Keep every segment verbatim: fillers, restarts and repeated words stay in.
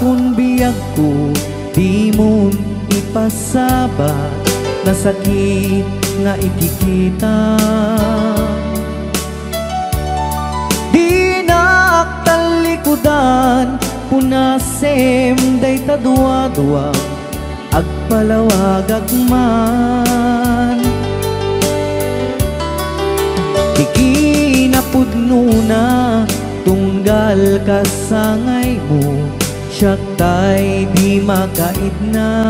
Kun biagko, dimon ipasabat, nasakit nga ikikita. Dinak tallikudan, punasem dayta duadua, agpalawagak man. Ti kinapudnona, tunggal kasangaymo, siak tay di makaidna.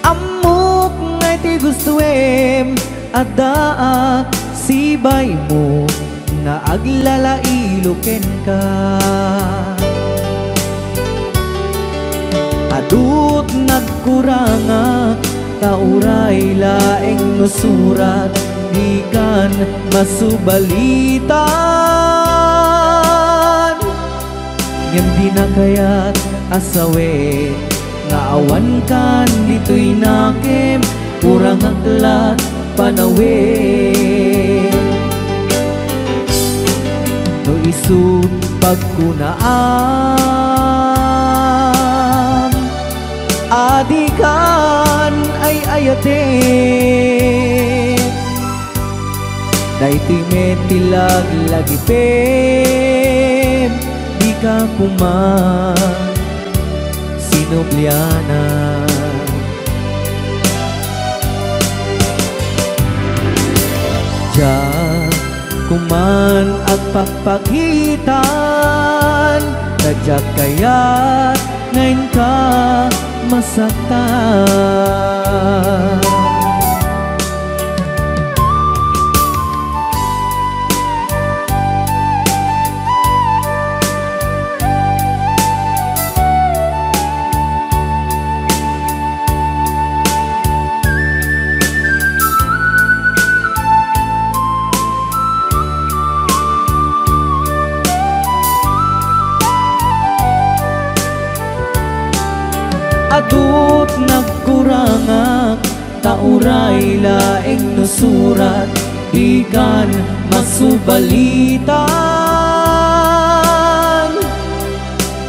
Ammok nga iti gustoem, addaak sibaymo nga aglalailo kenka. Adut nagkurangak, ta uray laeng no surat, dikan masubalitan. Ngem dina kayat a sawen nga awankan ditoy nakem, kurangak lat panawen. No isut' pagkunaam, adikan ay-ayaten. Daytoy met ti laglagipem, dika koma sinublianan. Diak koman agpakpakitan, ta diak kayat nga inka masaktan. Adut nagkurangak, ta uray laeng no surat, dikan masubalitan.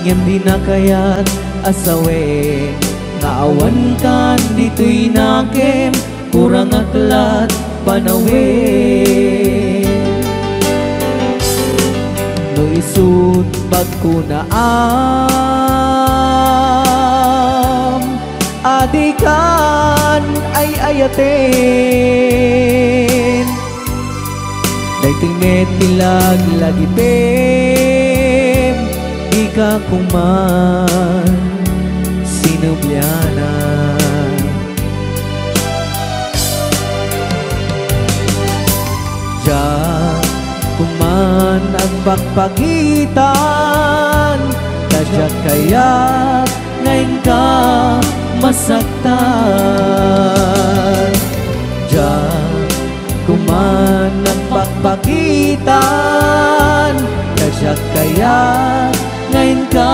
Ngem dina kayat a sawen nga awankan ditoy nakem, kurangak lat panawen. No isut' pagkunaam, adikan ay-ayaten. Daytoy met ti laglagipem, dika koman sinublianan. Diak koman agpakpakitan, ta diak kayat nga inka masaktan. Diak koman agpakpakitan, ta diak kayat nga inka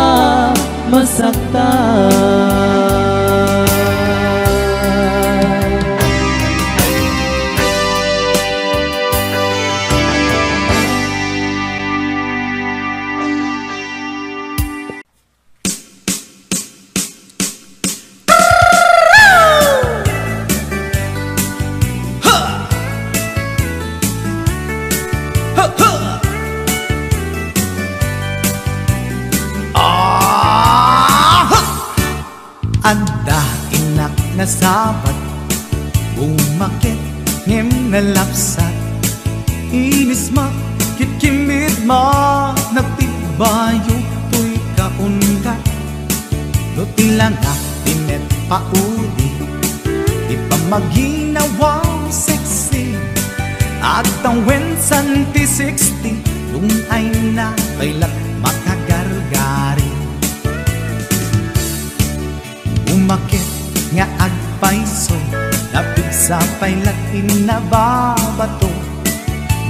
masaktan. Adda innak nasabat, bumaket ngem nalapsat. Inismak, kitkimmitmak, nagtibbayo toy kaundat. No ti langak ti met paudi, ti pammaginawa sexy, agtawen san ti sixty, dun ay na pay lat makagargari. Umaket nga agpayso, napigsa pay lat innababato.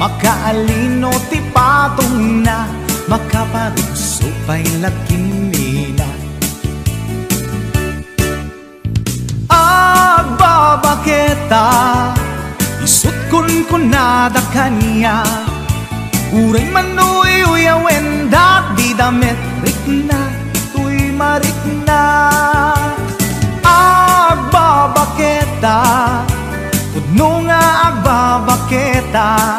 Makaalino ti patongna, makaparugso pay lat kimmina. Agbabaketa, isut' kunkunada kaniak, uray man uyuyawen, dadi Tamet rikna, toy marikna. Agbabaketa, pudno nga agbabaketa.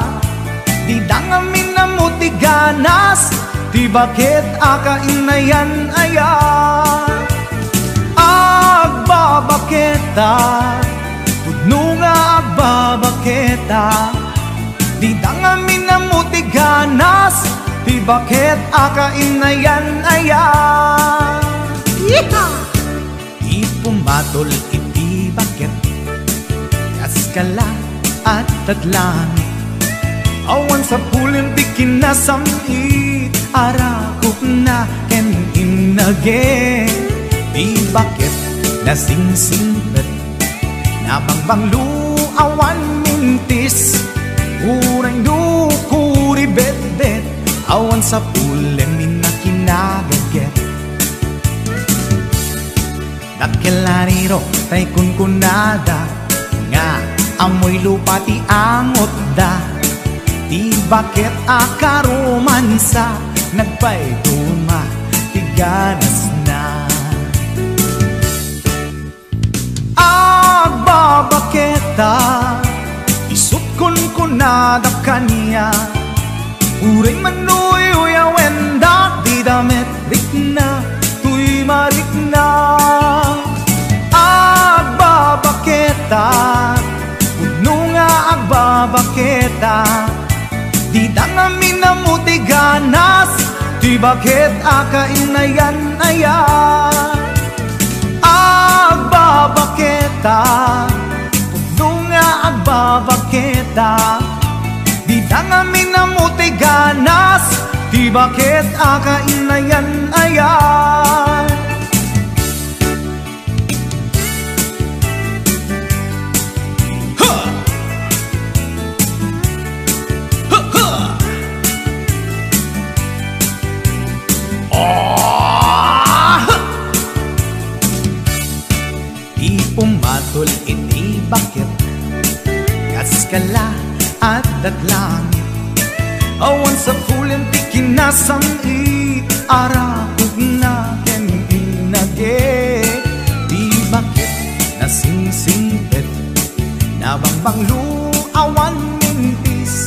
Dida ngamin ammo ti ganas, ti baket a kainayan aya. Agbabaketa, pudno nga agbabaketa. Dida ngamin ammo ti ganas, ti baket a kainayan aya. Yeehaw! Ti pumatol iti baket, kas kala, adda langit. Awan sapulem ti kinasam-it, arakupna ken innage. Ti baket nasingsingpet, nabangbanglo, awan mintis. Uray no kuribetbet, awan sapulem inna kinagaget. Dakkel a riro tay kunkunada nga ammoy lupa ti angotda. Ti baket a karumansa, nagpayduma ti ganasna. Agbabaketa, isut' kunkunada kaniak. Uray man no uyawendak, dida met rikna, toy marikna. Agbabaketa, pudno nga agbabaketa. Dida ngamin ammo ti ganas, ti baket a kainayan aya. Agbabaketa, pudno nga agbabaketa. Dida ngamin ammo ti ganas, ti baket a kainayan aya. Ha! Ha, ha! Ah! Ti pumatol iti baket, kas kala, adda langit. Awan sapulem ti kinasam-it, arakupna ken innage. Ti baket nasingsingpet, nabangbanglo, awan mintis.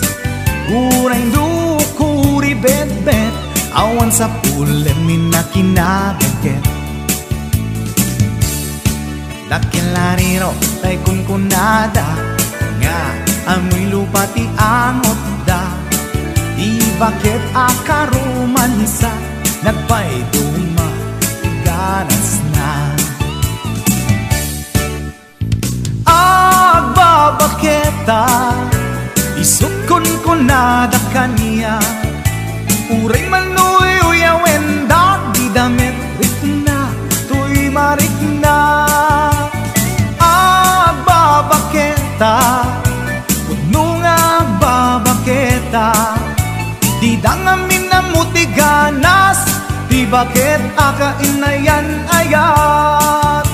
Uray no kuribetbet, awan sapulem inna kinagaget. Dakkel a riro tay kunkunada nga ammoy lupa ti angotda. Ti baket a karumansa, nagpayduma ti ganasna. Agbabaketa, isut' kunkunada kaniak. Uray man no uyawendak, dida met rikna, toy marikna. Agbabaketa, pudno nga agbabaketa. Dida ngamin ammo ti ganas, ti baket a kainayan ayat.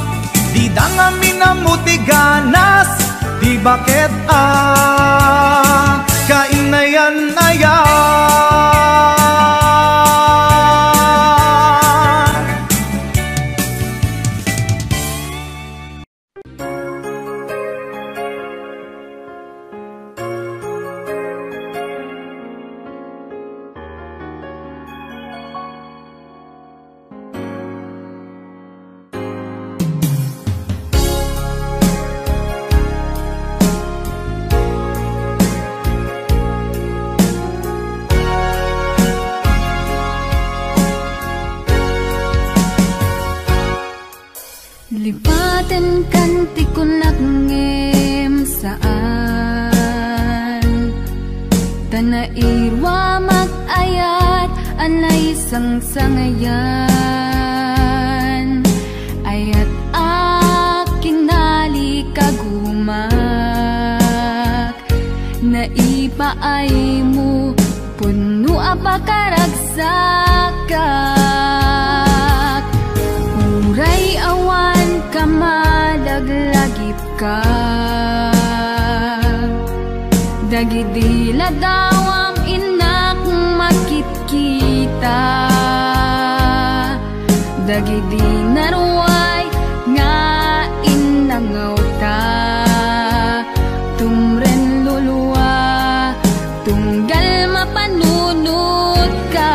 Dida ngamin ammo ti ganas, ti baket a kainayan ayat. Lipatenkan ti kunak ngem saan, ta nairuamak ayat a naisangsangayan. Ayat a kinalikagumak, naipaaymo, pudno a pakaragsakak. Uray awan ka madaglagipka, dagidi ladawam innak makitkita. Dagidi naruay nga innangawta, tumren lulua, tunggal mapanunotka.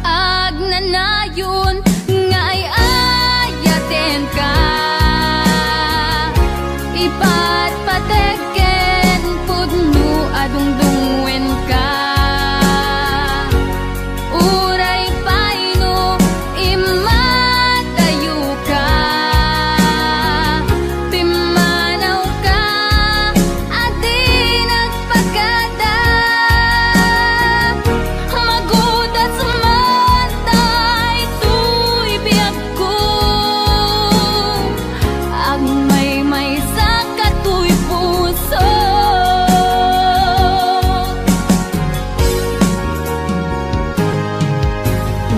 Agnanayon nga ay-ayatenka, ipatpateg ken pudno a dungdungngoenka. Uray pay no immadayoka, pimmanawka a di nagpakada. Magudas man daytoy biagko, agmaymaysa katoy puso.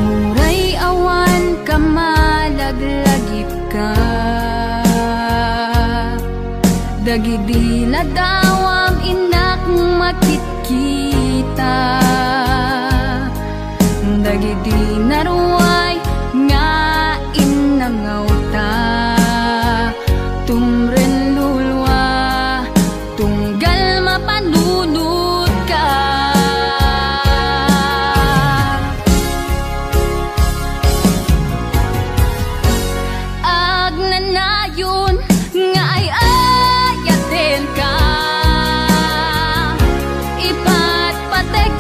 Uray awan ka, malaglagitka. Dagidi ladawam, innak, makitkita. Dagidi naruay nga innangawta, tumren lulua, tunggal mapanunotka. Agnanayon nga ay-ayatenka, ipatpateg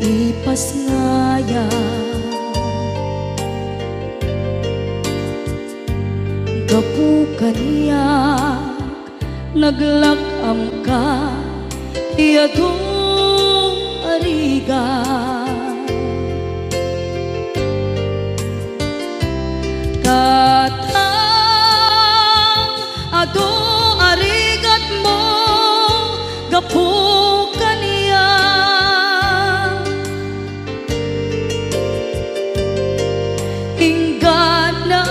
ipasngayam. Gapu kaniak, naglak-amka ti adu a rigat. Tatang, adu a rigatmo gapu kaniak. Inggana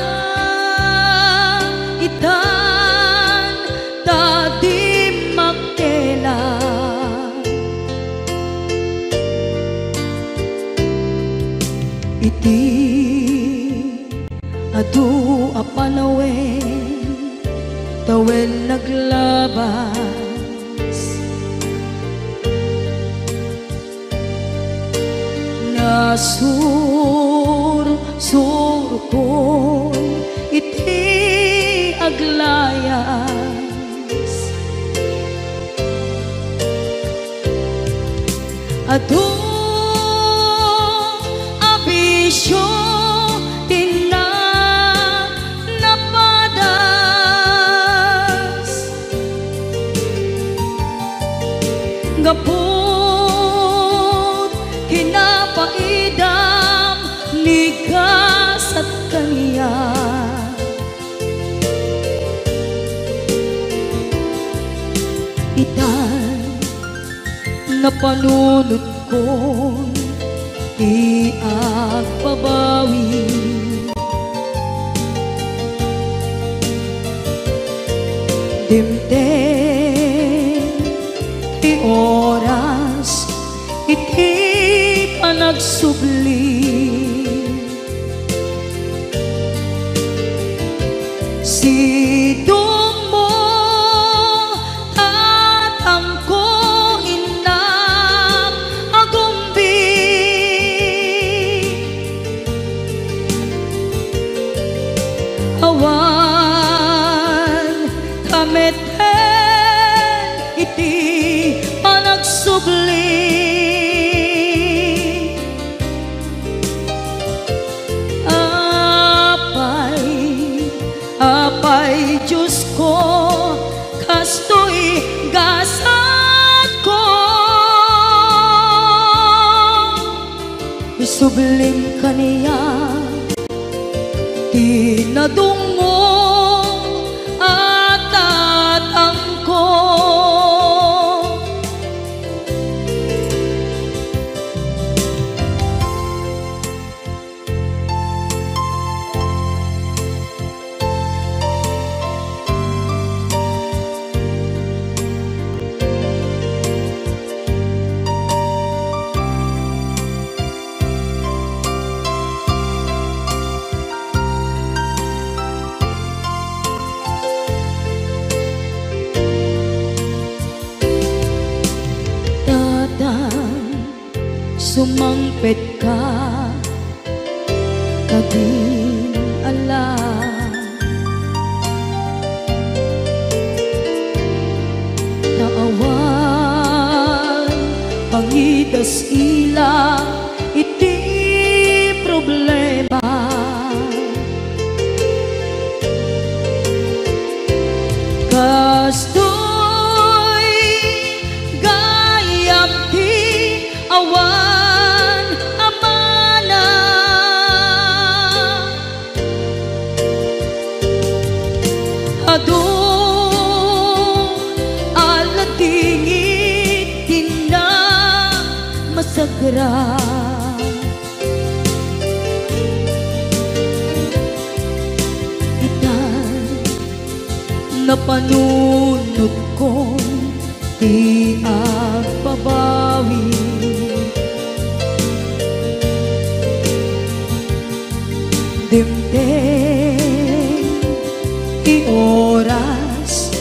itan ta dimmakela. Iti adu a panawen, tawen naglabas. Nasursurkon iti aglayas. Adu a bisio ti napadas. Gaput kinapaidam ni gasat kaniak. Itan, napanunotkon ti agbabawi. Dimteng ti oras iti panagsubli. Sidongmo, tatangko, innak, agumbi. Awan kameten iti panagsubli. Apay, Apay Diosko, kastoy gasatko. Isublim kaniak ti nadungngom a tatangko. Tatang, sumangpetka kadin ala. Ta awan pangidas-ila iti problema. Kastoy gayam ti awan amana. Adu a ladingit ti namasagra. Itan, napanunotkon ti agbabawi. Dimteng ti oras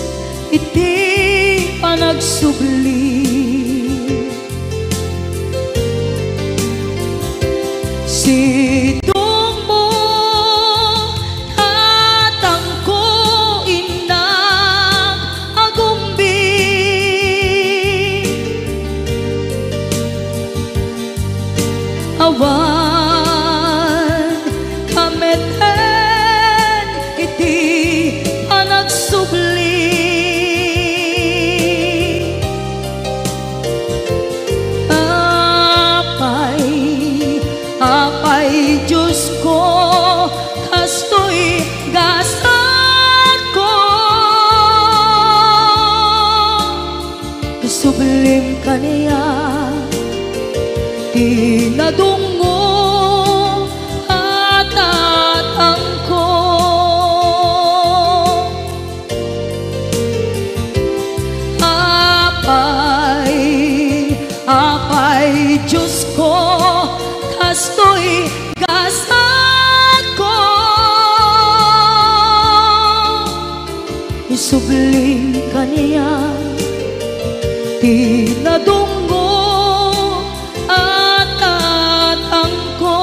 iti panagsubli. Sidongmo, tatangko, innak, agumbi. Ti ladunggo a tatangko.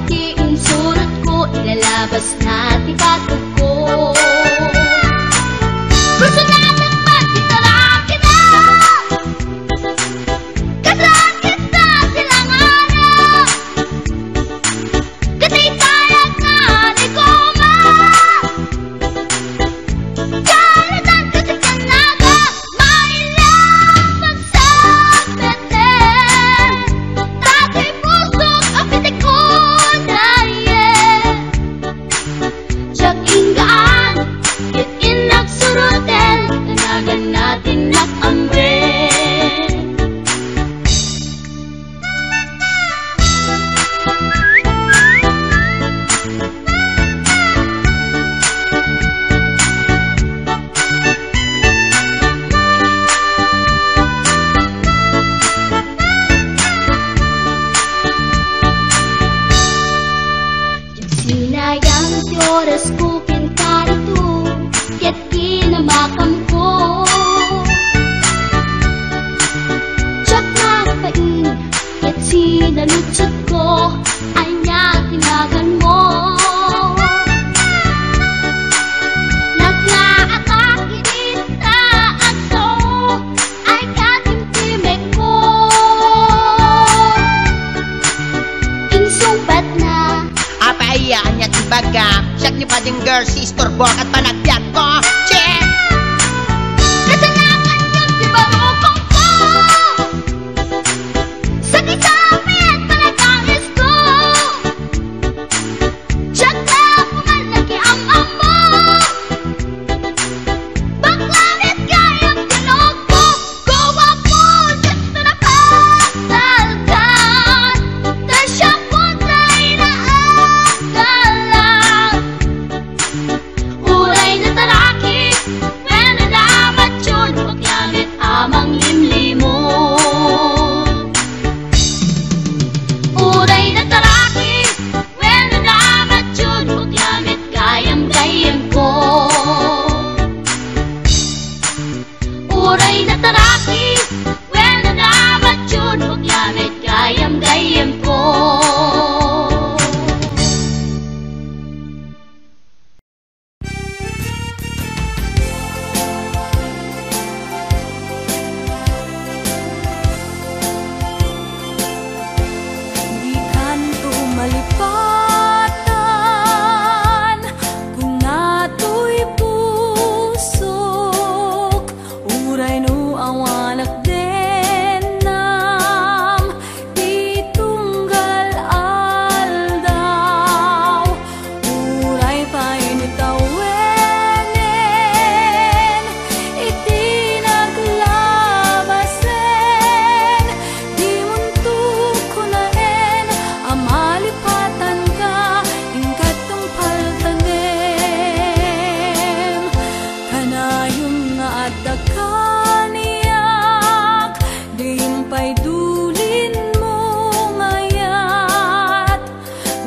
Ti insurotko, ilalabasna ti batogko. Personal a pagkitarakina. Kasakit na silangana. Ket itayag na ni Goma. Karadan ket ikannaga, maila pagsapeten. Datoy pusok a pitikon, aye. Diak inggaan, ket innak suroten, kanaganna ti innak ammen. Sinayang ti orasko kenka dito, ket kinamakamko. Diak nagpain, ket sinaludsodko, ania ti naganmo? Nagngaatak iti ta agso, ay katimtimekko. Insungbatna. Apay aya, ania ti ibagam? Siak ni Bading Girl, si isturbok ket panagbiagko. Che! Kasanakan ket ti barukongko. Sakit sa amin, panagkangis ko. Diak la kuman nakiam-ammo. Bakla met gayam ti lukko, guwapo, diak to napasalkan. Ta siak putay na agkalang. Uray nataraki, wenno namatyon, bakla met a manglimlimo. Uray nataraki, wenno namatyon, bakla met gayam-gayyemko. Uray nataraki, wenno namatyon, bakla met gayam-gayyemko. Dikanto malipatan, kuna toy pusok, uray no awanak dennam, ti tunggal aldaw, uray pay no tawenen iti naglabasen, dimonto kunaen a malipatanka, inka tungpal tanem. Kanayon nga adda kaniak, diin pay dulinmo nga ayat,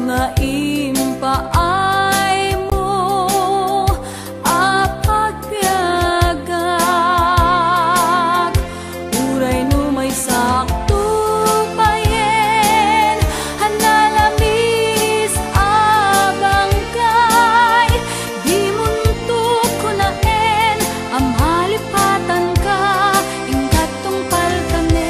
nga impaaymo a pagbiagak. Uray no maysakto payen a nalamis a bangkay, dimonto kunaen a malipatanka, inka tungpal tanem.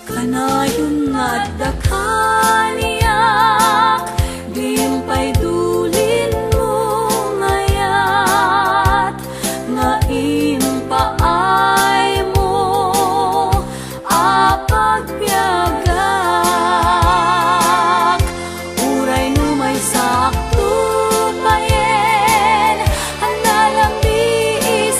Kanayon nga adda kaniak, diin pay dulinmo nga ayat, nga impaaymo a pagbiagak. Uray no maysakto payen a nalamis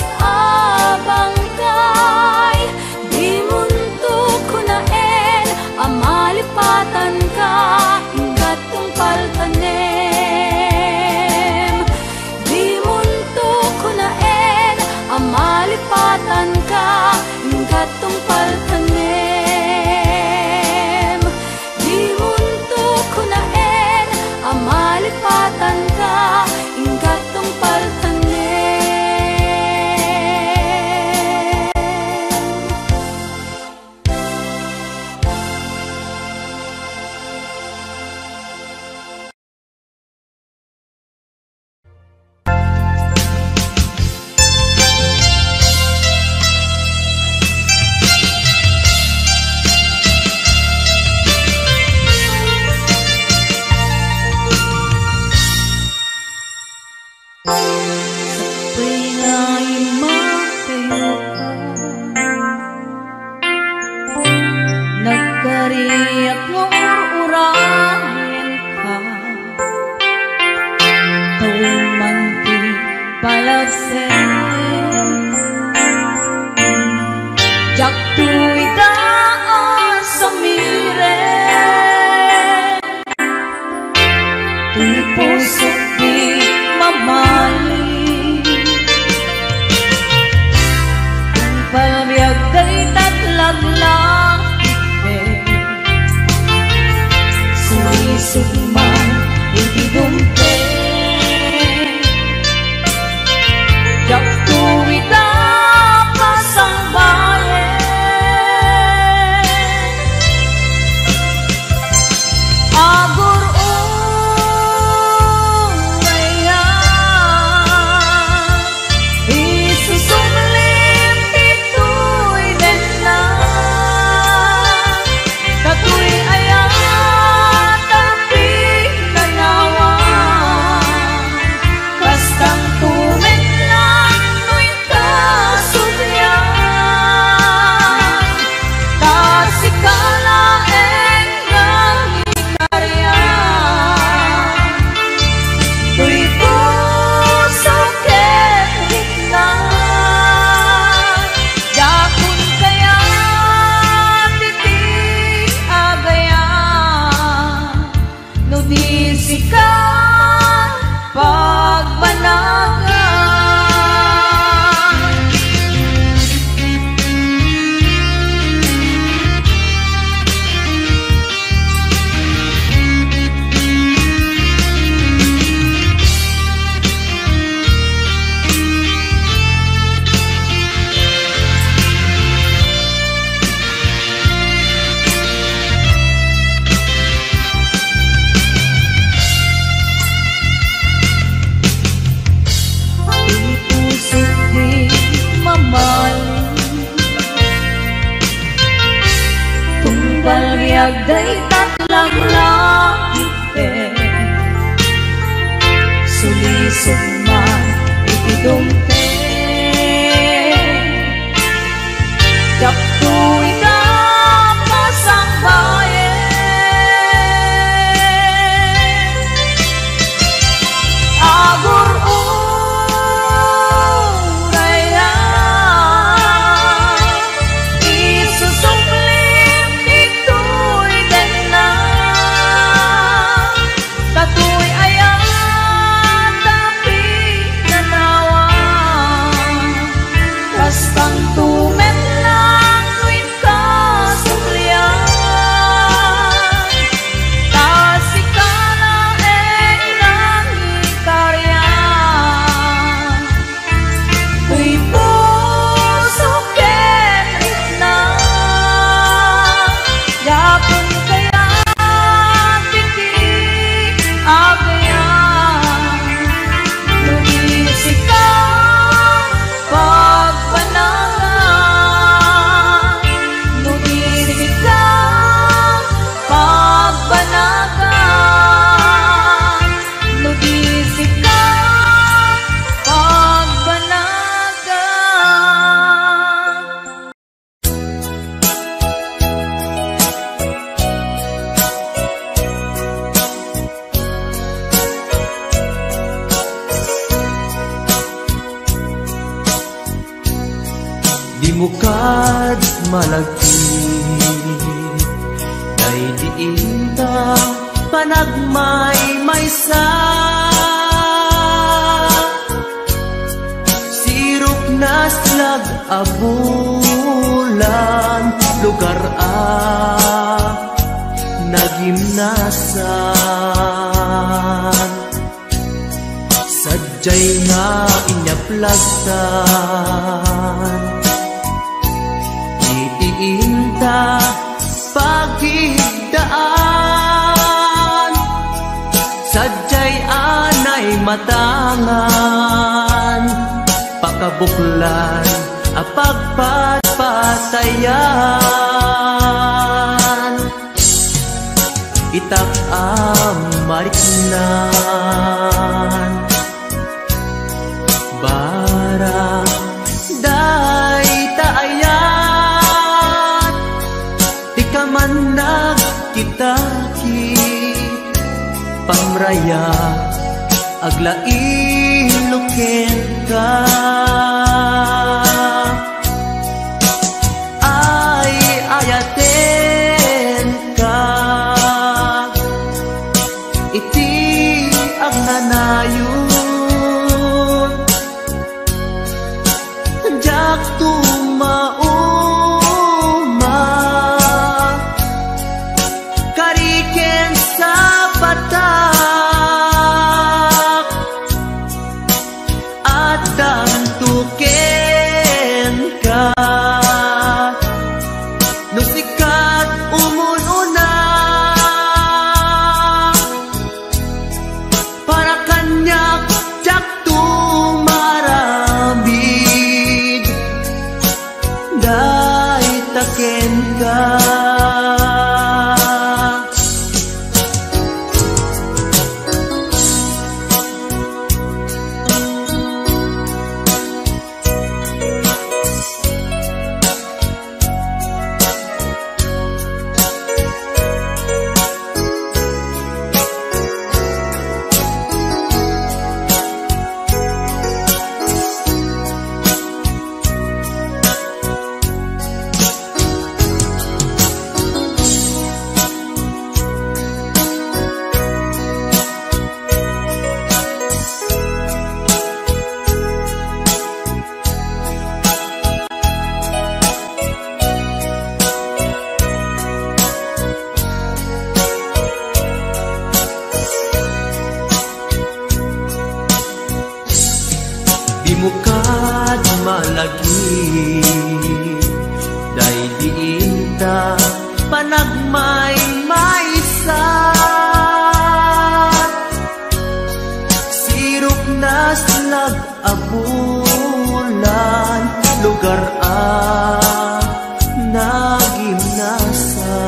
Palbiag dayta ti langlagipen, sulisog man iti dumteng. Diak toy kasangbayen. Agur-urayna, isusublim ditoy denna. Katoy aya ta pinanawan, kastanto met lang no inkasubli. Ta sika laeng nangikarian. Toy puso ken itna, diakon kayat iti agayam. No di sika pagbanagan, no di sika pagbanagan, no di sika pagbanagan. Dimo kad malagip, daydi inta panagmaymaysa. Sirok naslag a bulan, lugar a nagimnasan. Sadiay nga inyaplastan iti inta pagigdaan. Sadiay a naimatangan, pakabuklan a pagpatpatayan. Itak a mariknan, barang dayta ayat, ti kaman nagkitaki, pamrayat, aglailo kenka. Ay, ayatenka iti agnanayon. Diakto mauma, kari ken sapatak, addangto kenka. No sika ti umun-una, para kaniak, diakto maaramid dayta kenka. Dimo kad malagip, daydi inta panagmaymaysa. Sirok naslag a bulan, lugar a nagimnasa.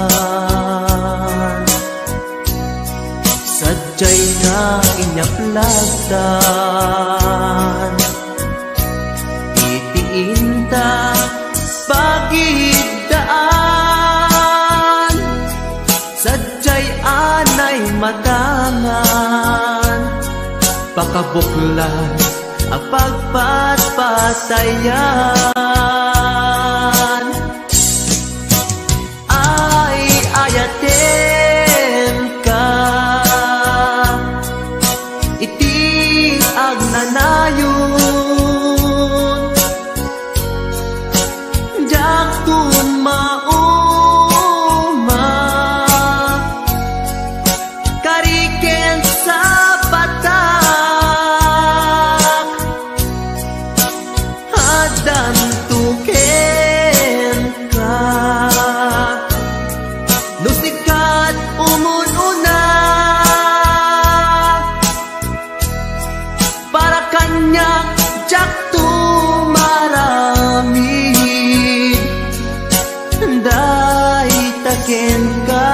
Lagdan iti inta pagiddaan, sadiay anay matangan, pakabuklas a pagpatpatayan. Ay, ayatenka iti agnanayon. Diakto mauma, kari ken sapatak, addanto kenka. No sika ti umun-una, para kaniak, diakto maaramid dayta kenka.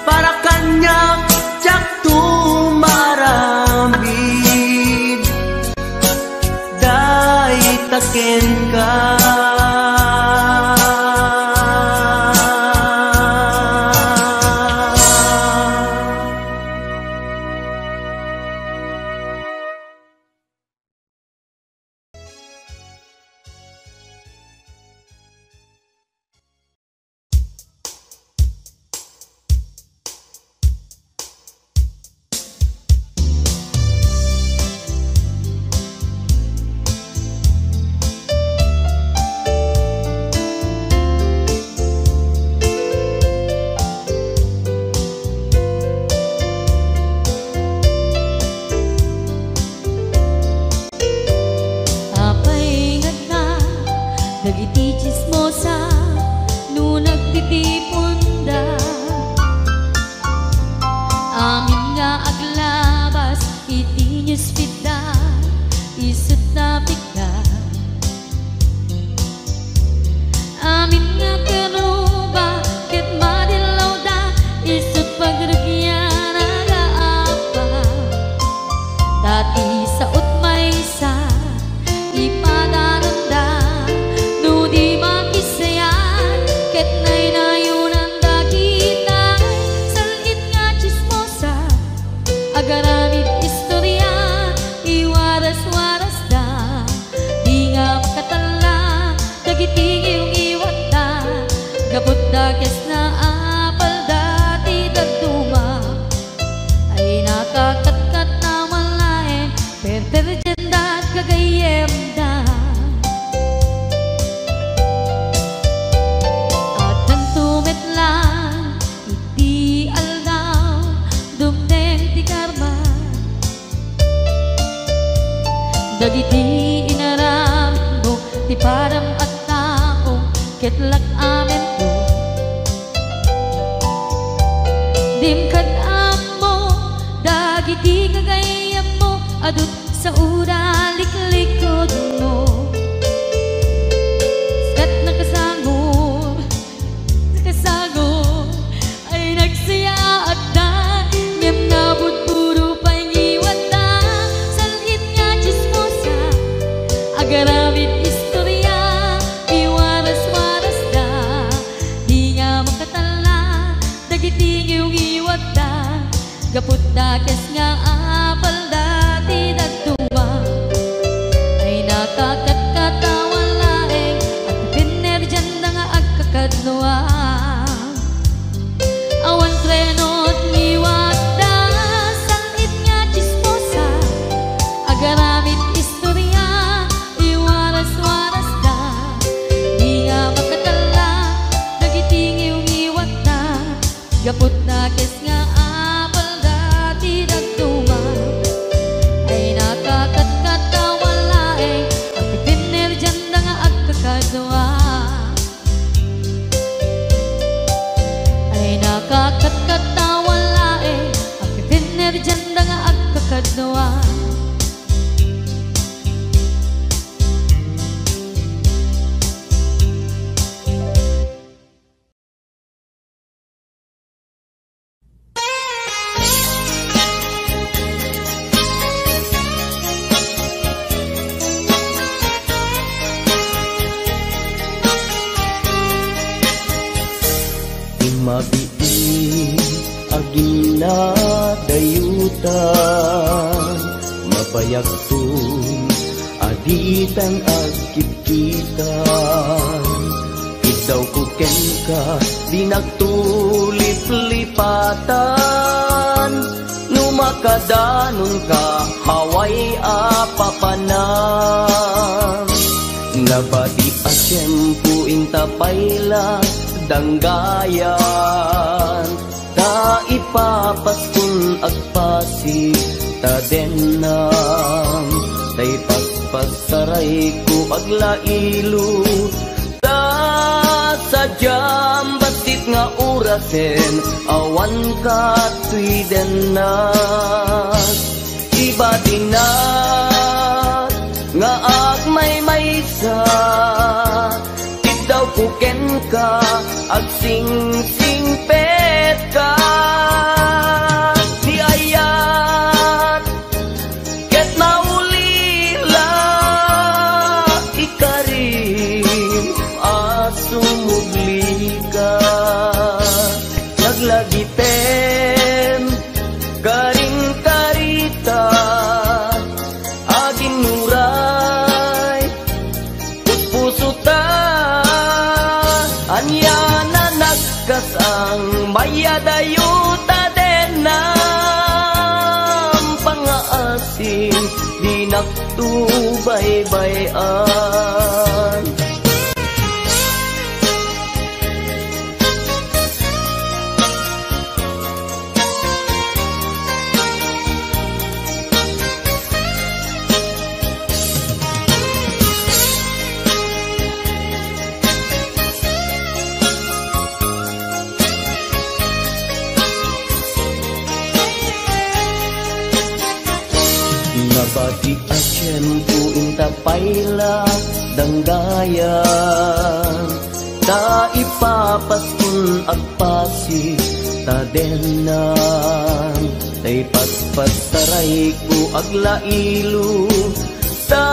Para kaniak, diakto maaramid dayta kenka. Apay ngarud dagiti tsismosa no nagtitiponda? Amin nga aglabas iti newsfeedda, isut' napikda. Amin nga karuba ket madillawda, isut' pagrugian a gaapa. Ta ti sao't maysa, ipadananda no di makisayat ket naynayonanda kitay. Sal-it nga tsismosa, agaramid istoria, iwaras-warasda. Di nga makatalla dagiti ngiwngiwatda, gapu ta kes nga apalda ti dadduma. Ay nakakatkat a malaeng perperdienda gagayyemda. Addanto met laeng iti aldaw, dumteng ti karma. Dagiti inaramidmo ti padam a tao ket lak-amento. Dim kad-ammo dagiti gagayyemmo, adu ti saoda liklikutmo. Ket nakasangor, nakasangor, ay nagsayaatda, ngem nabudbudo pay ngiwatda. Sal-it nga tsismosa, agaramid istoria, iwaras-warasda. Di nga makatalla dagiti ngiwngiwatda, gapu ta kes nga apalda ti dadduma. Ay nakakatkat a malaeng agpipinnerdianda nga agkakadua. Awan preno ti ngiwatda, sal-it nga tsismosa, agaramid istoria, iwaras-warasda. Di nga makatalla dagiti ngiwngiwatda, gapu ta kes nga apalda ti dadduma. Ay nakakatkat a malaeng agpipinnerdianda nga agkakadua. Ay nakakatkat a malaeng agpipinnerdianda nga agkakadua. Bayagton a ditan agkitkitan, iddawko kenka, dinakto liplipatan. No makadanonka, awan a papanan. Nabati a tiempo inta pay la danggayan. Ta ipapaskon agpasig ta dennam, ta ipaspasarayko aglailo. Ta sadiam bassit nga orasen, awan katoy dennak. Ibatinak nga agmaymaysa, iddawko kenka, agsingsingpetka. Ni ayat ket maulila, ikarim a sumublika. Laglagipen, karin karita, aginnuray, puspusuta, ania na nagkasang, mayadayo ta dennam pangngaasim, dinakto baybay-an. Nabati a tiempo inta pay la danggayan, ta ipapaskon agpasig ta dennam, ta ipaspasarayko aglailo. Ta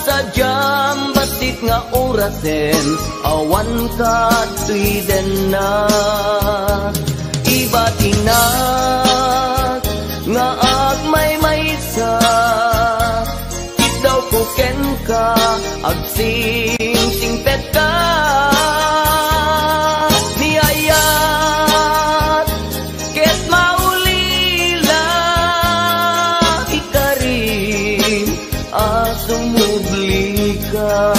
sadiam bassit nga orasen, awan katoy dennak. Ibatinak nga agmaymaysa, iddawko kenka, agsingsingpetka. Ni ayat ket maulila, ikarim a sumublika.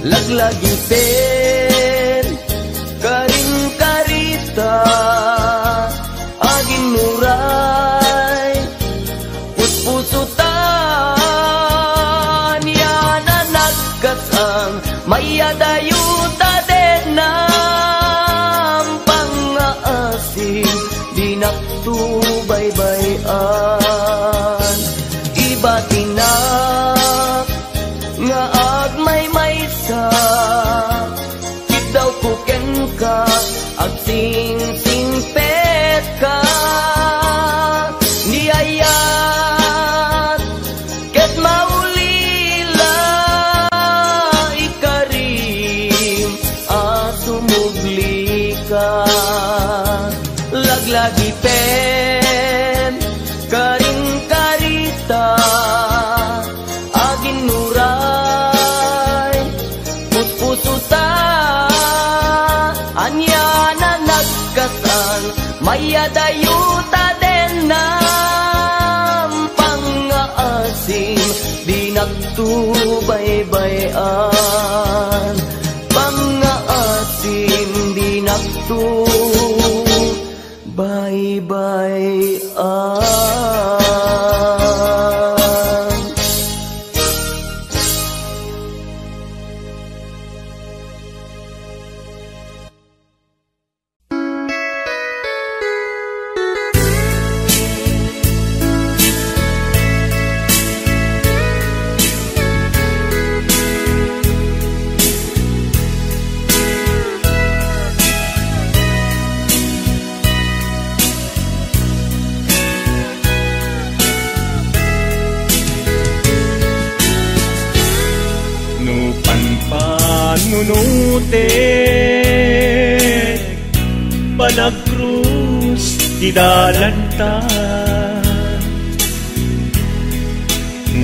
Laglagipen, karin karita, aginnuray, puspusuta, ania na nagkasang, mayadayo ta dennam pangngaasim, dinakto baybay-an. Ibatinak nga agmaymaysa, iddawko kenka, agsingsingpetka. Ni ayat ket maulila, ikarim a sumublika. Laglagipen, karin karita, aginnuray, puspusuta, ania na nagkasang, mayadayo ta dennam pangngaasim, dinakto baybay-an. Pangngaasim, dinakto baybay-an. No panpanunotek, panagkrus ti dalanta.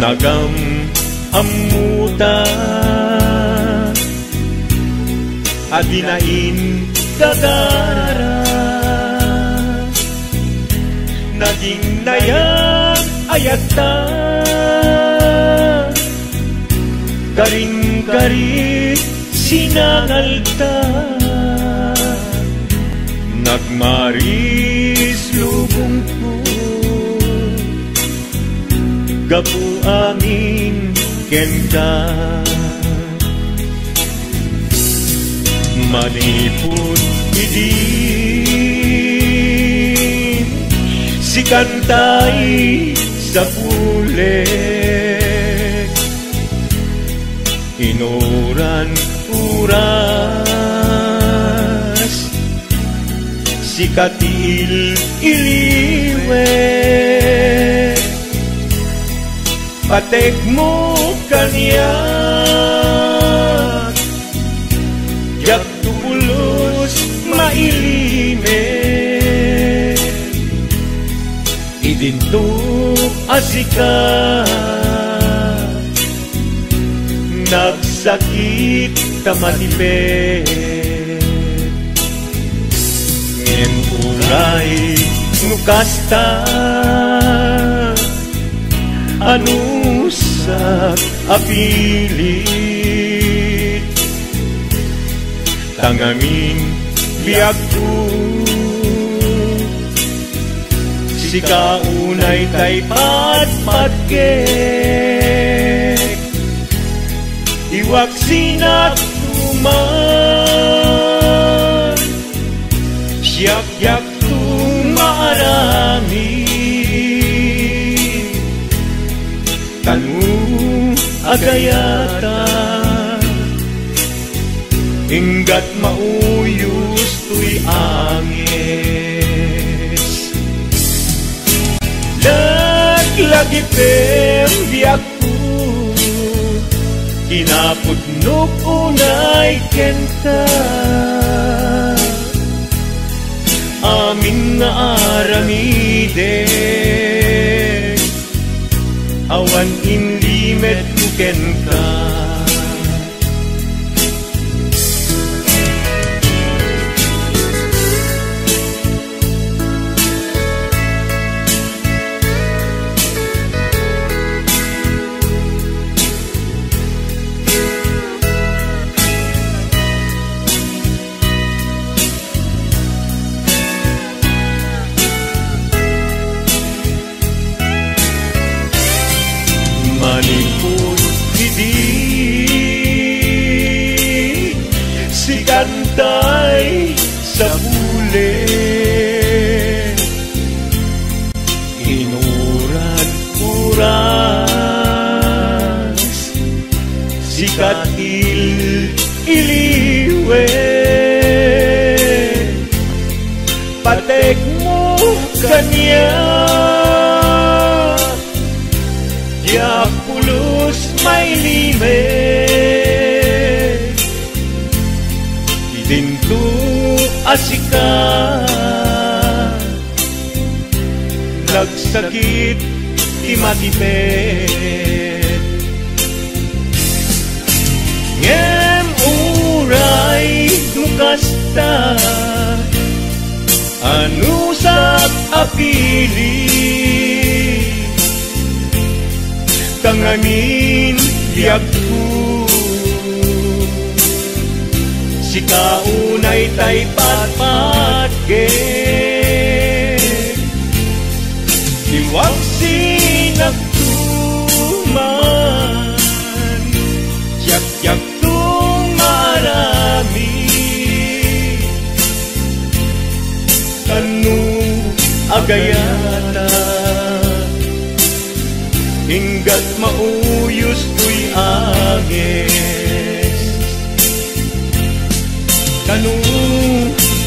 Nagam-ammota a dina inggagara. Naging nayag-ayagta, karin-karit sinangalta. Nagmaris lubongko gapu amin kenka. Manipud idi sikan tay sapulek, inuran oras, sika ti il-iliwek. Patekmo kaniak, diak to pulos mailimek. Idinto a sika, nagsakit ta matipek. Ngem uray no kasta, anusak a pilit, ta ngamin biagko, sika unay tay patpatgek. Iwaksinak man, siak diakto maaramid. Kano agayata, inggat mauyos toy anges. Laglagipem biagko, kinapudnok unay kenka. Amin nga aramidek, awan inlimetko kenka. Manipud idi sikan tay sapulek, inuran oras, sika ti il-iliwek. Patekmo kaniak, diak pulos mailimek. Idinto a sika, nagsakit ti matipek. Ngem uray no kasta, anusak a pilit, ta ngamin biagko, sika unay tay patpatgek. Iwaksinakto man, diak diakto maaramid. Kano agayata, inggat mauyos toy anges. Kano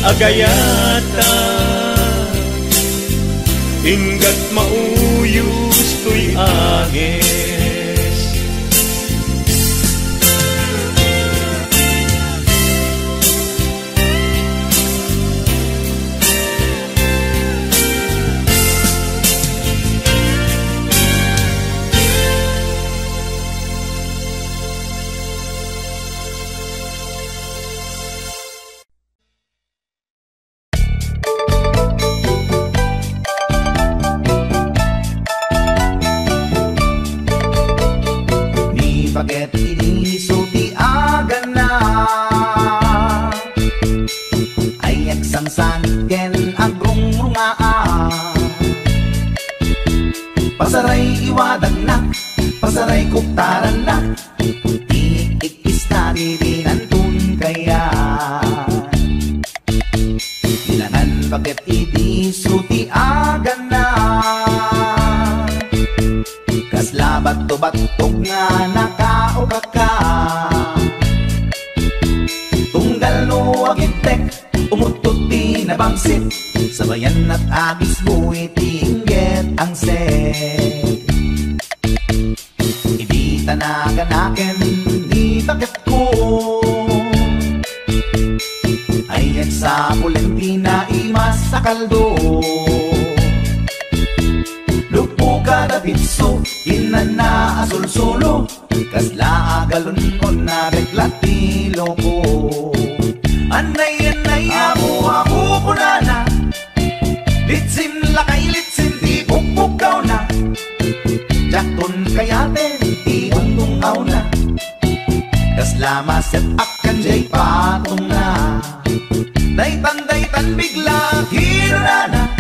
agayata, inggat mauyos toy anges. Paket idi isu ti agana. Ay agsangsanit ken agrungrungaa. Pasaray iwadagna, pasaray kuktaranna. Ti ikkis na ti dinanton kayat. Bilangan paket idi isu ti agana. Kasla batto-battog nga nakaukaka. Tunggal no agibtek, umuttot ti nabangsit. Sabayan at agisgo iti inggit angset. Idi tanaganaken ni baketko, ay agsapulen ti naimas a kaldo. Luppo kada pitso, kinana a sulsulo, kasla agalon-on na beklat ti loko. Anay, anay, apo, apo, kunana, litsin lakay, litsin ti pukpukawna. Diakton kayaten ti dungdung-awna. Kasla maset-ak kan jay patongna. Daytan, daytan bigla kinunana.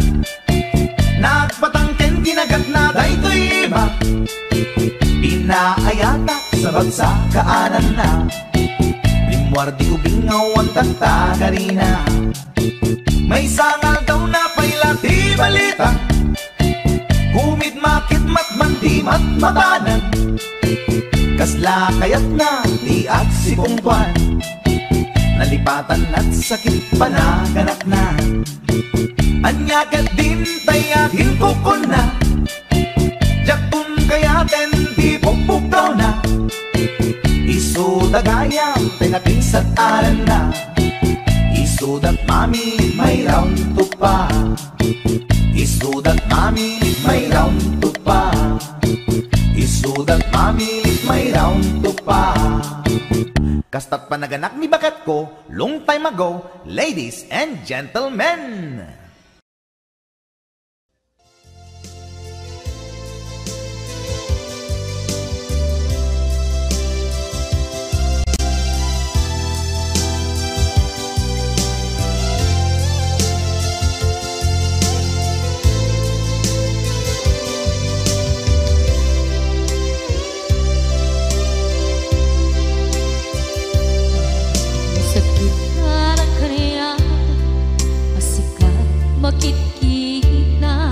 Nagbatang ken kinagatna daytoy iba. Pinaayatak sa bagsa kaananna. Rimmuar di ubing nga awan tagtagarina. Maysa nga aldaw napay la ti balita. Kumidmakidmat man ti matmatanan. Kasla kayatna ti agsipungtoan. Nalipatan at sakit panaganakna. Ania ket dintay a kinkukunna. Diakton kayaten ti pukpukawna. Isuda gayam ti napinsat aranna. Isudat mami may round two pa. Isudat mami may round two pa. Isudat mami may round two pa. Kastat panaganak ni baketko, long time ago, ladies and gentlemen. Sakit ara kaniak, a sika makitkita,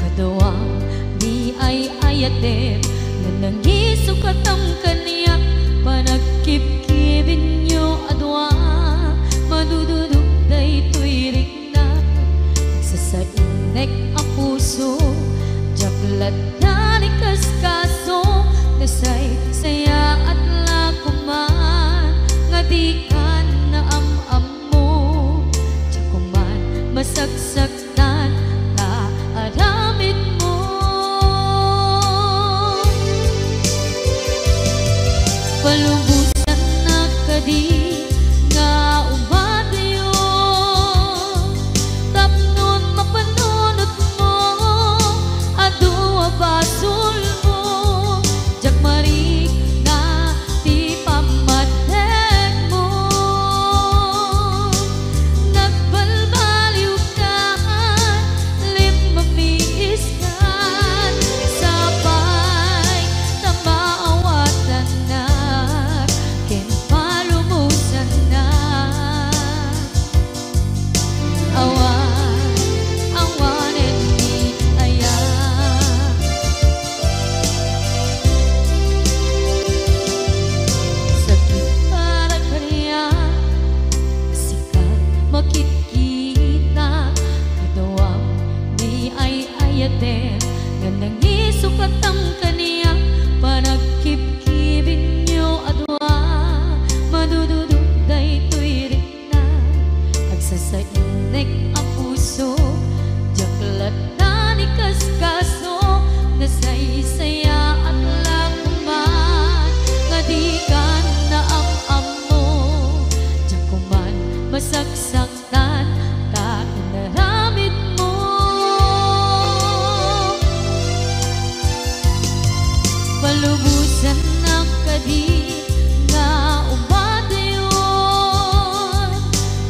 kaduam di ay-ayatem, nga nangisukatang kaniak, panagkibkibinyo a dua, madududog daytoy rikna. Sasainnek a puso, diak latta ni kaskaso, nasaysayaat la koman, nga dikan naam-ammo, diak koman masaksaktan ta aramidmo. Palubosannak kadi nga umatyo, tapnon mapanunotmo, adu a basolmo, diak marikna ti pammategmo. Nagbalbaliwkan, limmamiiskan, sapay ta maawatannak ken palubosannak. Awan, awanen ni aya. Sakit para kaniak, sika makitkita, kaduam di ay-ayatem, nga nangisukatang kaniak, panagkibkibinyo a dua, madududog daytoy rikna. Agsasainnek a puso, diak latta ni kaskaso, nasaysayaat la koman, nga dikan naam-ammo, diak koman masaksaktan ta inaramidmo. Palubosannak kadi nga ubatayon,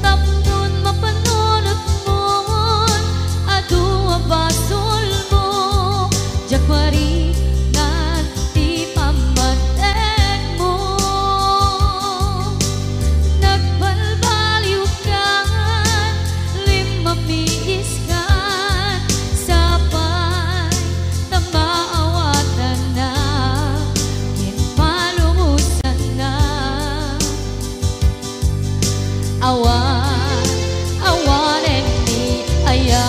tapnon mapanunotmon adu a basolmo, diak marinan ti pammategmo. Nagbalbaliwkan, limmamiiskan, sapay ta maawatannak ken palubosannak. Awan, awanen ni aya.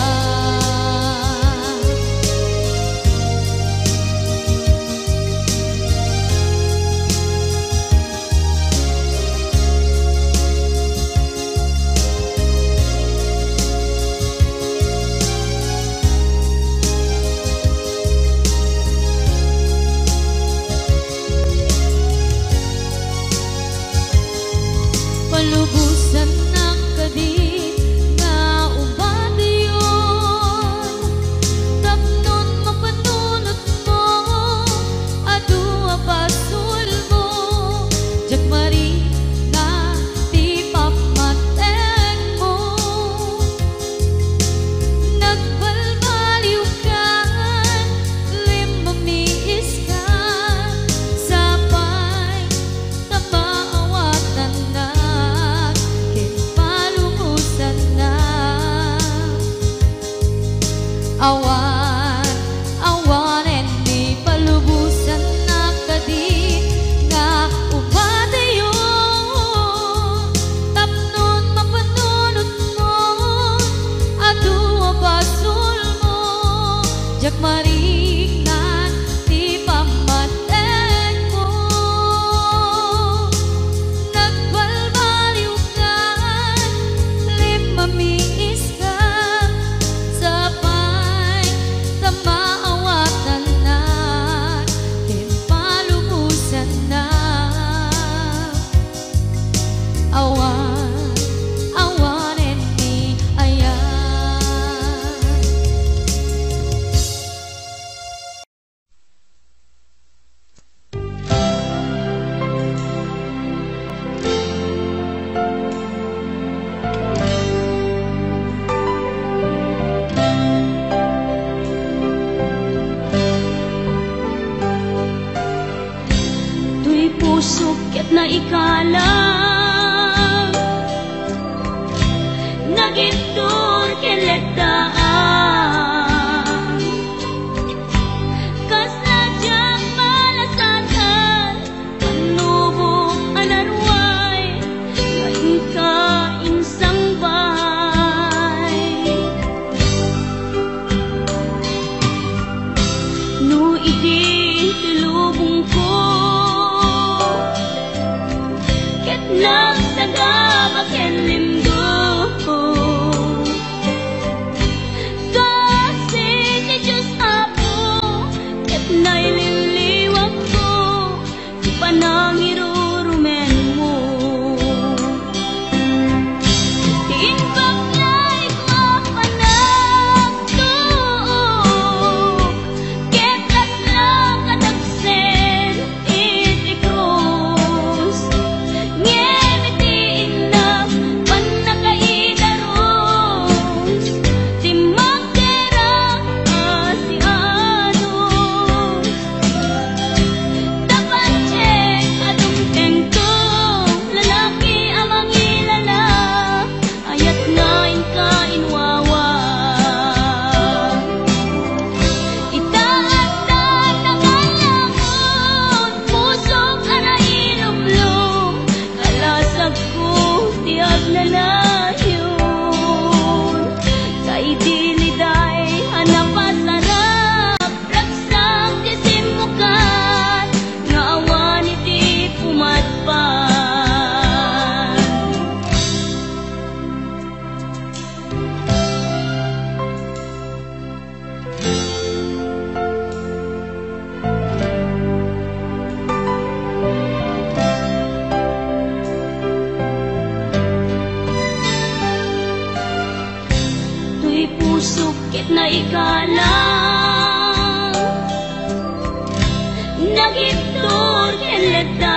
Palubosannak kadi nga ubatayon, tapnon mapanunotmo adu a basolmo, diak marinan ti pammategmo. Nagbalbaliwkan, limmamiiskan, sapay ta maawatannak ken palubosannak. Awan, awanen ni palubosannak kadi nga ubatayon, tapnon mapanunotmon adu a basolmo, diak marinan ti pammategmo. Nagbalbaliwkan, limmamiiskan, sapay ta maawatannak ken palubosannak. Awan, awanen ni aya. Toy pusok ket naikalang, nagibtur ken letdaan. Kasla diak malasatan, pannubok a naruay, nga inka insangbay. No idi ti lubongko, ket nagsagaba ken limgo. Kasi ti Dios, Apo, ket nailiwliwakko ti panangirurumenmo. Ti imbag nga iduak panagtuok, ket kasla kadagsen iti krus. Ngem iti innak pannakaidarus, ti magderak a sianus. Tapatek a dumtengto, lalaki a mangilala, ayat nga inka inwawa. Ita adda tagallangon, pusok a nailumlom, kalasagko ti agnanayon. Kaidiliday a napasarap, ragsak ti simmukan, nga awan iti pumadpan. Toy pusok ket naikalang, nagibtur ken letda.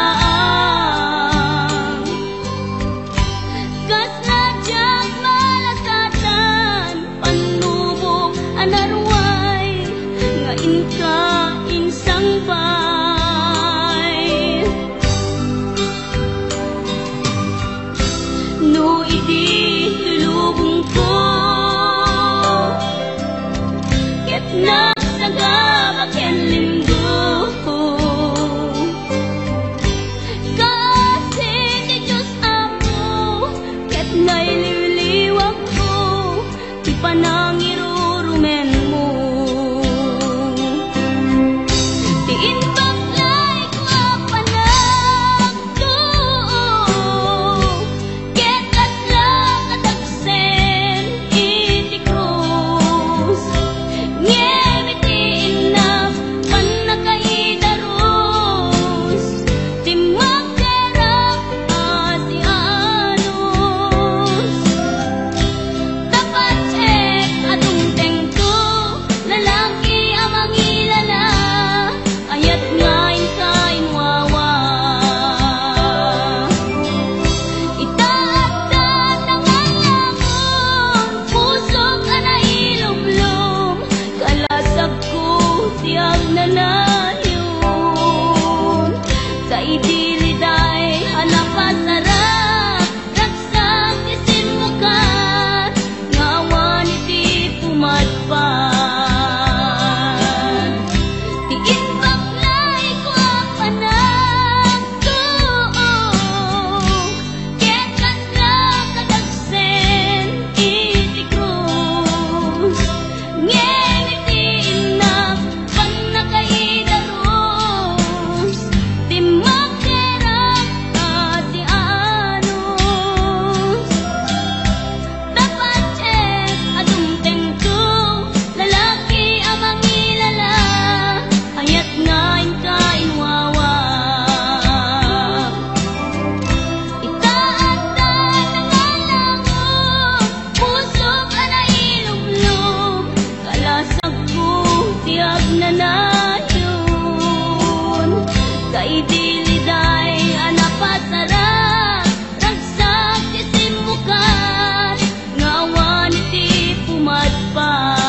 Kaidiliday a napasarag, ragsak ti simmukat, nga awan iti pumadpad.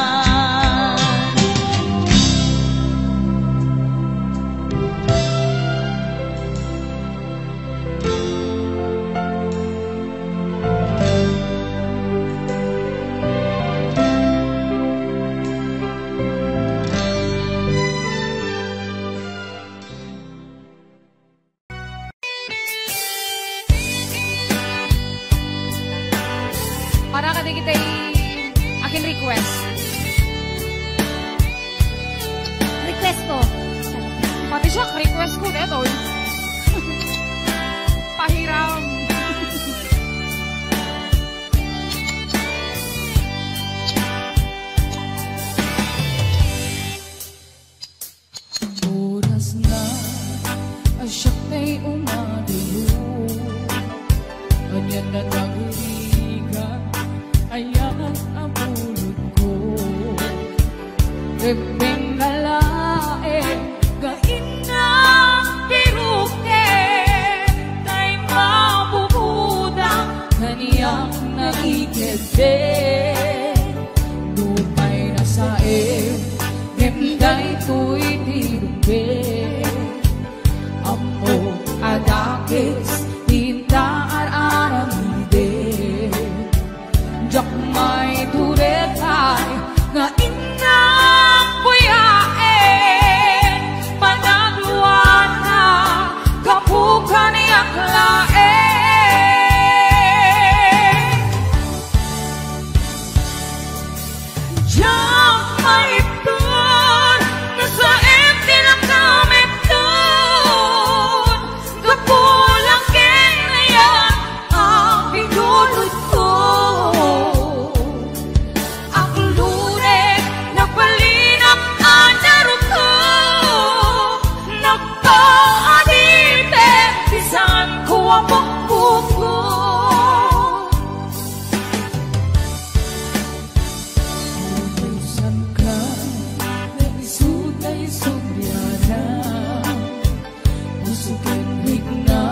Para kadagiti akin request. Request ko. Pati siya, request ko, detoy. Pahiram. Oras na a siak tay umadiyo. Ania nga nagrigat, ayan a bulodko. Rebbeng nga laeng nga innang biroken, tay mabubudang kaniak nangikeddeng. Nupay nasaem, ngem daytoy ti rumbeng. Ammok a dakes ti inta ar-aramidem. Diak maiturekay nga innang buyaen, panagluana gapu kaniak laeng. Diak maipton, nasaem ti nakamitton, gapu la ken ayan a binulodko. Aglurek, nagbalinak a narukto, nagpaadipek ti sanko a pukpukko. Pupusanka, nga isu tay subliana. Puso ken rikna,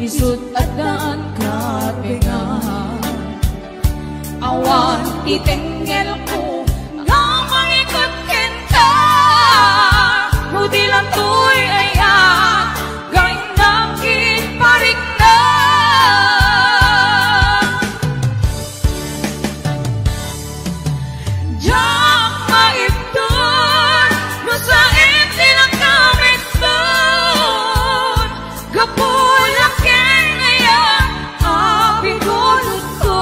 isut' addaan kapengan. Awan ti tengngelko nga mangikut kenka, no di la toy ayan nga innak iti parikna. Diak maipton, no saem ti nakamitton, gapu la ken ayan a binulodko.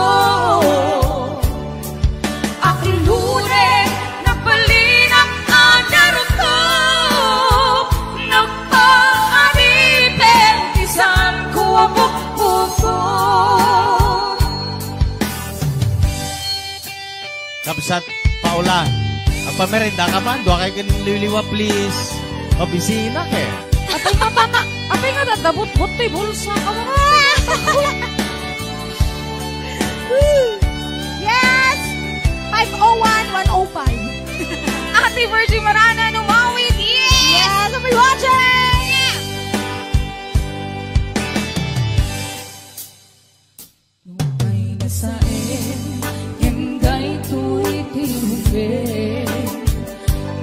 Aglurek, nagbalinak a narukto, nagpaadipek ti sanko a pukpukko. Kabsat Paula, agpamerenda ka man, dua kay ken liwliwa, please. Mabisina ke. Apay nga tama, apay nga dadabot-bot ti bulsa. Awa. Yes! Five oh one, one oh five. Ate Virgie Marana, numawid. Yes! Yes, I'll be watching! Nupay nasaem, ngem daytoy ti rumbeng.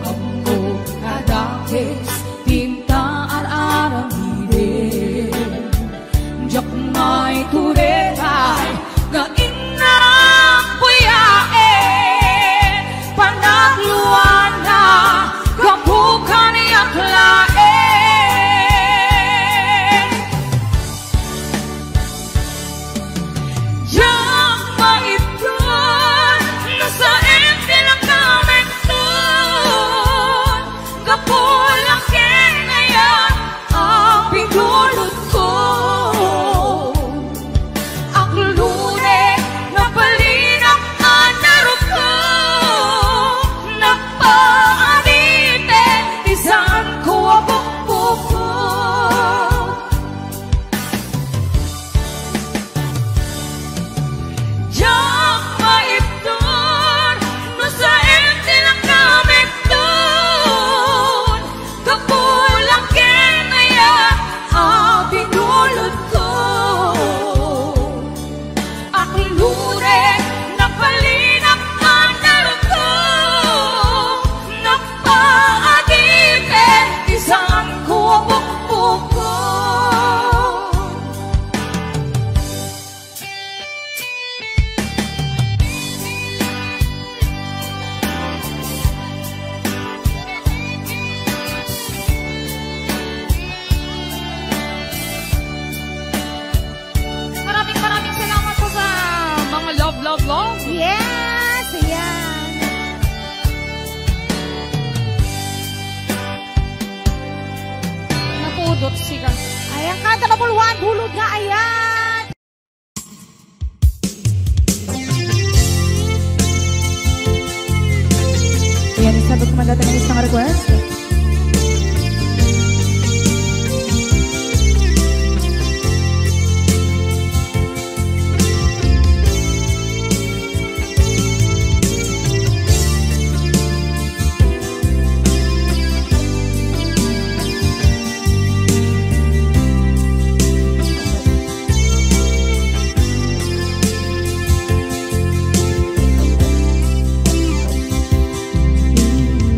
Ammok a dakes ti inta ar-aramidem. Diak maiturekay nga innak buyaen, panagluana gapu kaniak laeng. Kanta number one, Bulod nga Ayan. Ayan, isabot ko man dati nga isang request.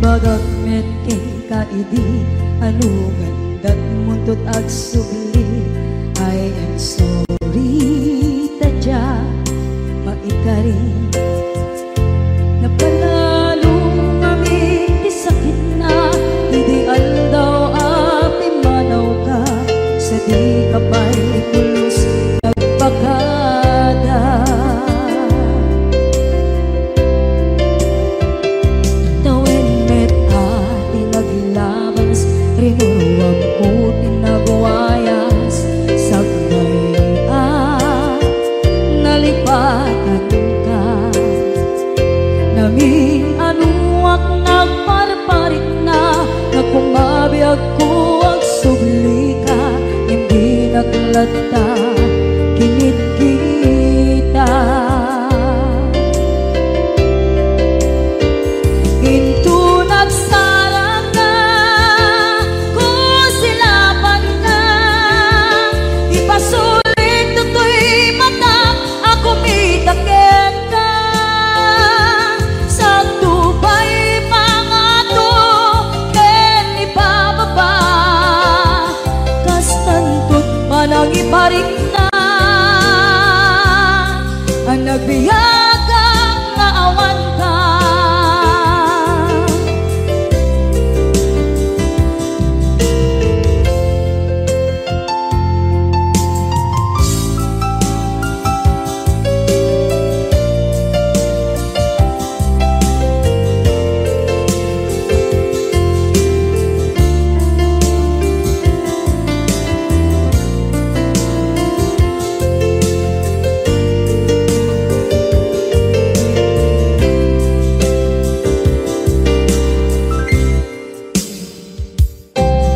Imbagak met kenka idi, ano nga indatmo 'nto 't agsubli? I am sorry, ta diak maikari. Napalalo ngamin ti sakitna idi aldaw a pimmanawka, sadika pay pulos nagpakada. Tawen met a ti naglabas, rinuruamko ti nagwayas, sakbay a nalipatanka. Namin-anoak nagparparikna, nga kumabiagko agsublika, ngem dinak latta kinitkita. Inton agsarangka, kusilapanka, ipasulit toy matak a kumita kenka. Sakto pay pangato ken ipababa, kastanto 't panangiparikna a nagbiagak nga awanka.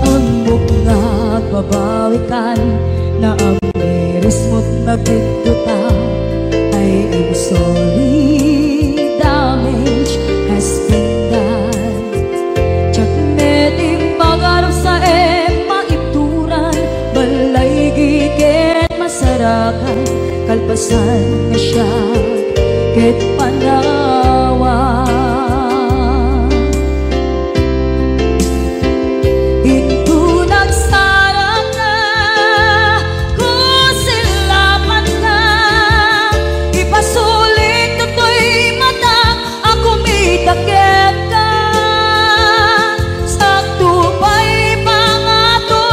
Ammok nga agbabawikan, naamirismo't nagbiddota. I am sorry, damage has been done. Diak met impagarupsaem maibturan, balay ken masarakan, kalpasan nga siak ket panawan. Inton agsarangka, kusilapanka, ipasulit toy matak a kumita kenka. Sakto pay pangato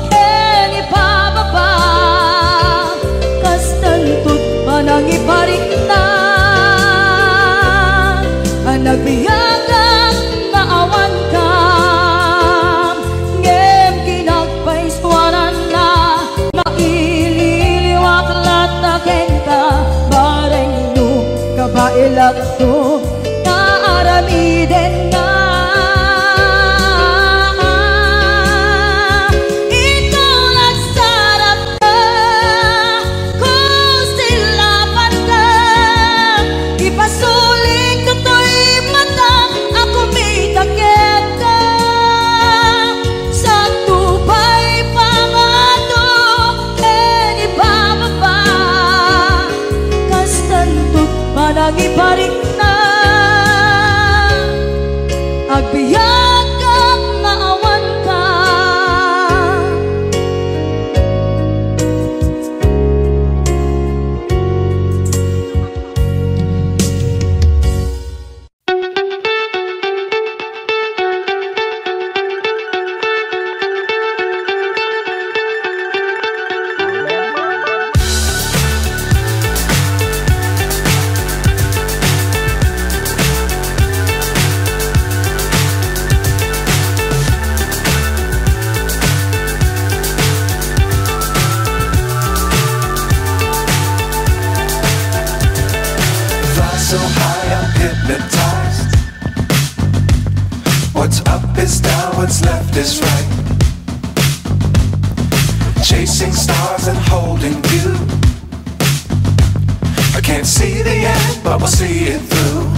ken ipababa, kastanto 't panangiparikna Hypnotized. What's up is down, what's left is right. Chasing stars and holding you. I can't see the end, but we'll see it through.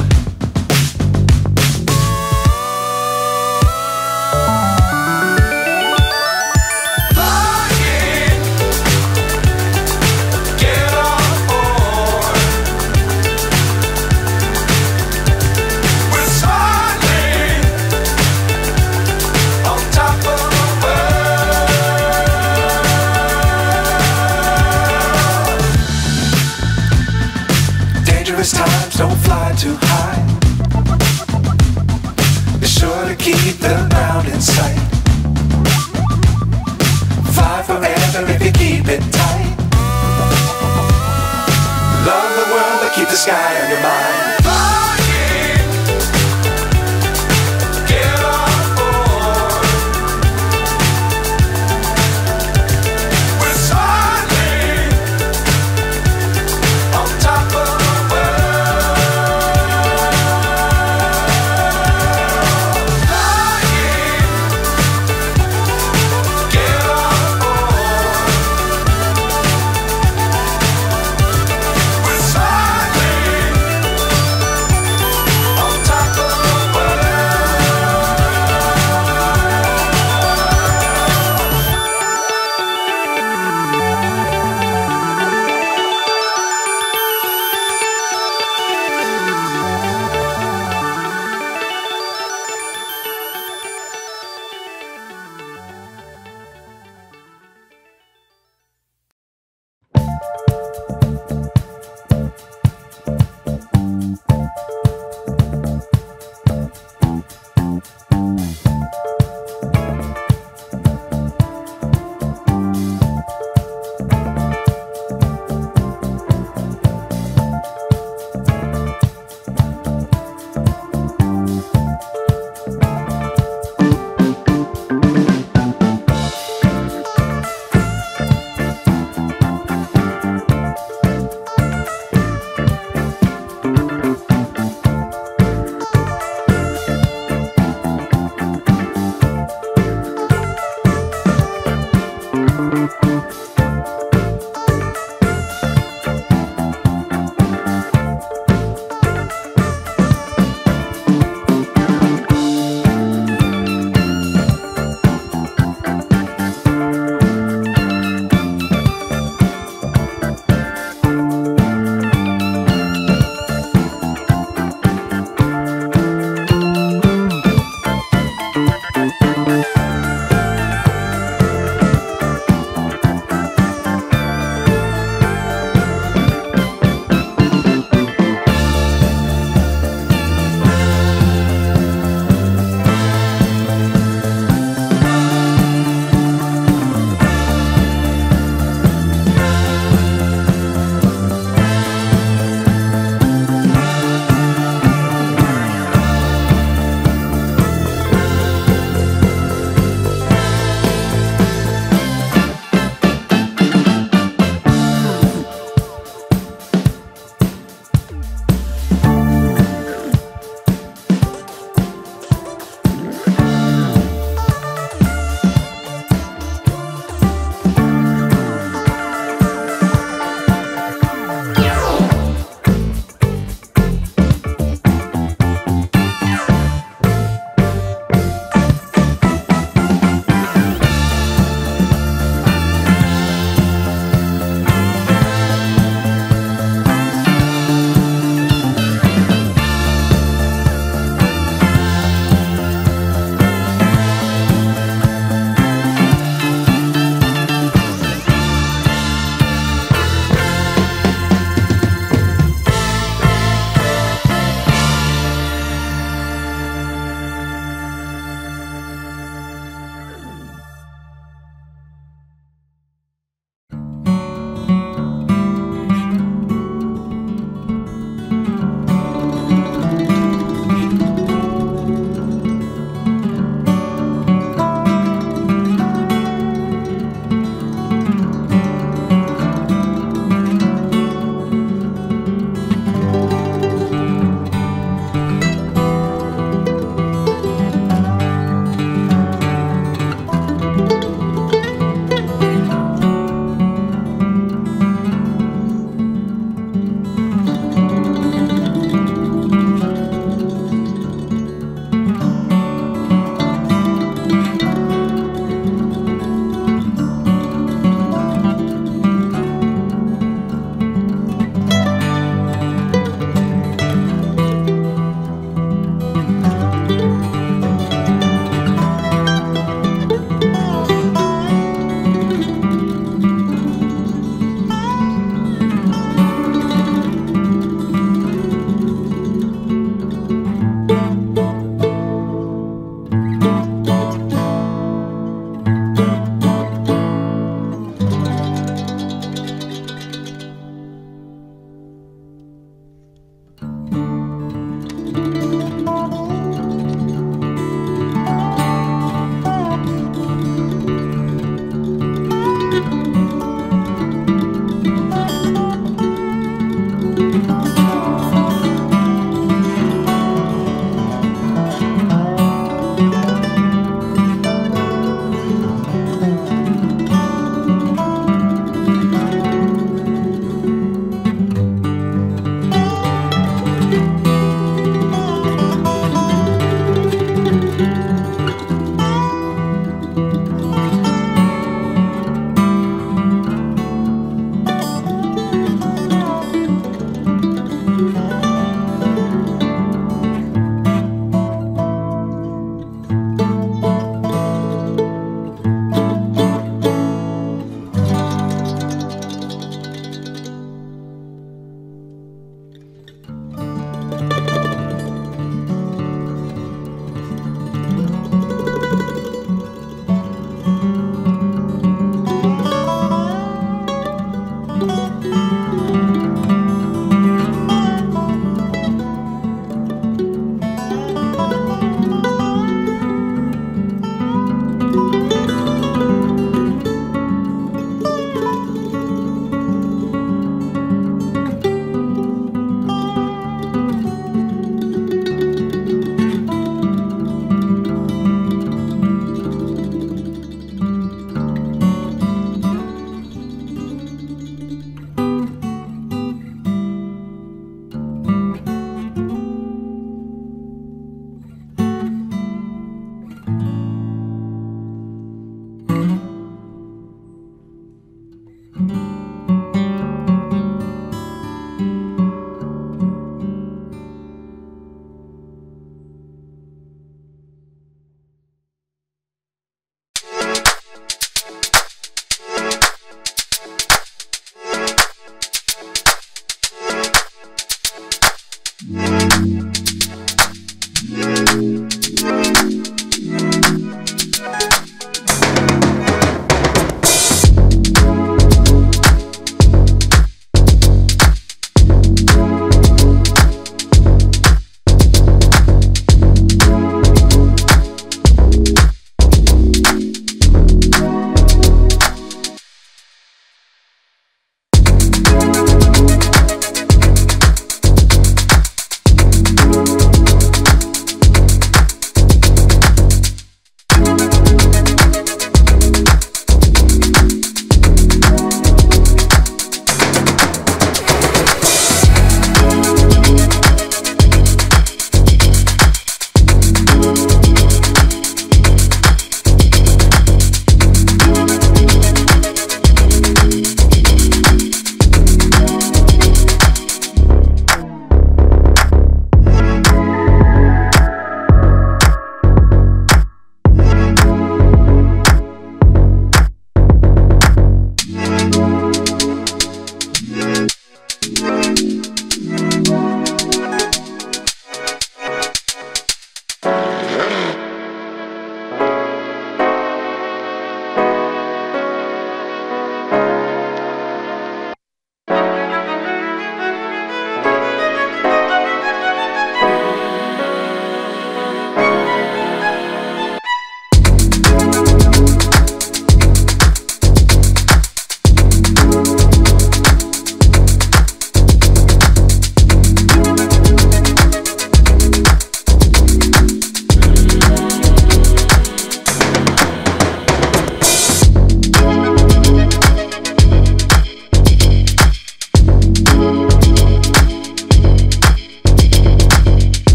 Flying, get on board. We're soaring on top of the world. Dangerous times, don't fly too high. Be sure to keep the ground in sight. Fly forever if you keep it tight. Love the world, but keep the sky on your mind. Flying, get on board. We're soaring on top of the world. Flying, get on board. We're soaring on top of the world.